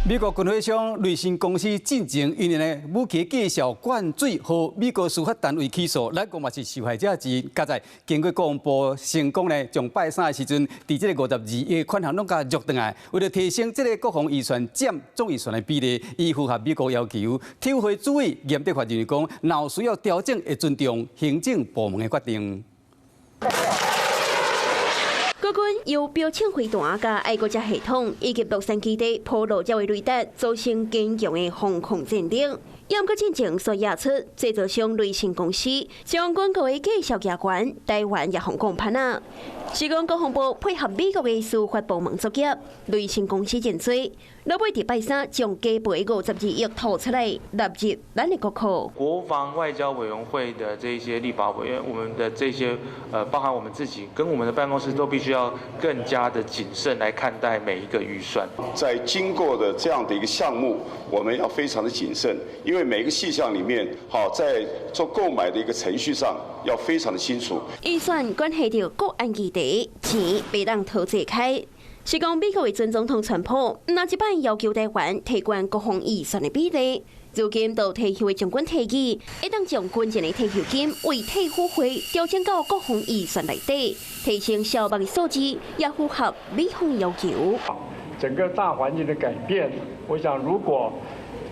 美國軍火商雷神公司進前𪜶的武器寄售灌水，予美國司法單位起訴，咱國嘛是受害者之一。佳哉經過國防部成功呢，將拜三的時陣，佇這个52億款項攏共約轉來，為了提升這个國防預算佔總預算的比例，以符合美國要求。體育會主委嚴德發認為講，若有需要調整，會尊重行政部門的決定。國軍由標槍飛彈佮愛國者系統以及洛杉磯地鋪路這位雷達，組成堅強的防空戰力。毋過進前所惹出製造商雷神公司將軍購的價數加懸，台灣也予講歹啊。是講國防部配合美國的司法部門作業，雷神公司認罪，落尾佇拜三將加賠52億吐出來，納入咱的國庫。國防外交委員會的這些立法委員，我們的這些包含我們自己跟我們的辦公室都必須要更加的謹慎來看待每一個預算。在經過的這樣的一個項目，我們要非常的謹慎，因為每個細項裡面，好在做購買的一個程序上要非常的清楚。預算關係著國安議題，錢袂當投資開。是講美國的前總統川普，毋但這擺要求台灣提懸國防預算的比例，如今就退休的將軍提議，會當將軍人的退休金為退輔會調整到國防預算內底，提升消防的數字，也符合美方要求。整個大環境的改變，我想如果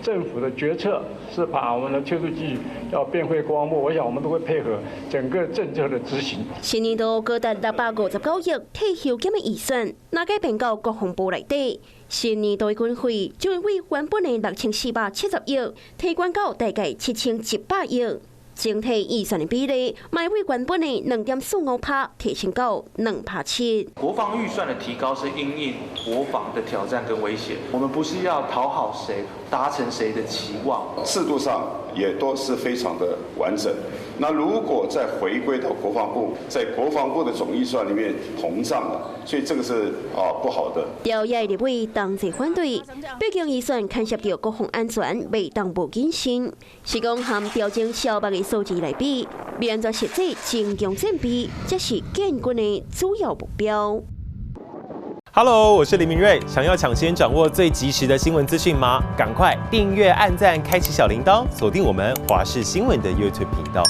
政府的決策是把我們的退休金要變回國防部，我想我們都會配合整個政策的執行。新年度高達659億退休金的預算，若改變到國防部內底，新年度的軍費就會為原本的6470億提懸到大概7100億。整體預算的比例，嘛會原本的2.45趴提升到2.7%。國防預算的提高是因應國防的挑戰跟威脅，我們不是要討好誰，達成誰的期望。制度上也都是非常的完整。那如果再回歸到國防部，在國防部的總預算裡面膨脹了，所以這個是啊不好的。朝野立委同齊反對，畢竟預算牽涉著國防安全，袂當無謹慎。是講和調整消防的數字來比，欲按怎實際增強戰備，才是建軍的主要目標。 Hello，我是林明瑞。想要搶先掌握最及時的新聞資訊嗎？趕快訂閱、按讚、開啟小鈴鐺，鎖定我們華視新聞的 YouTube 頻道。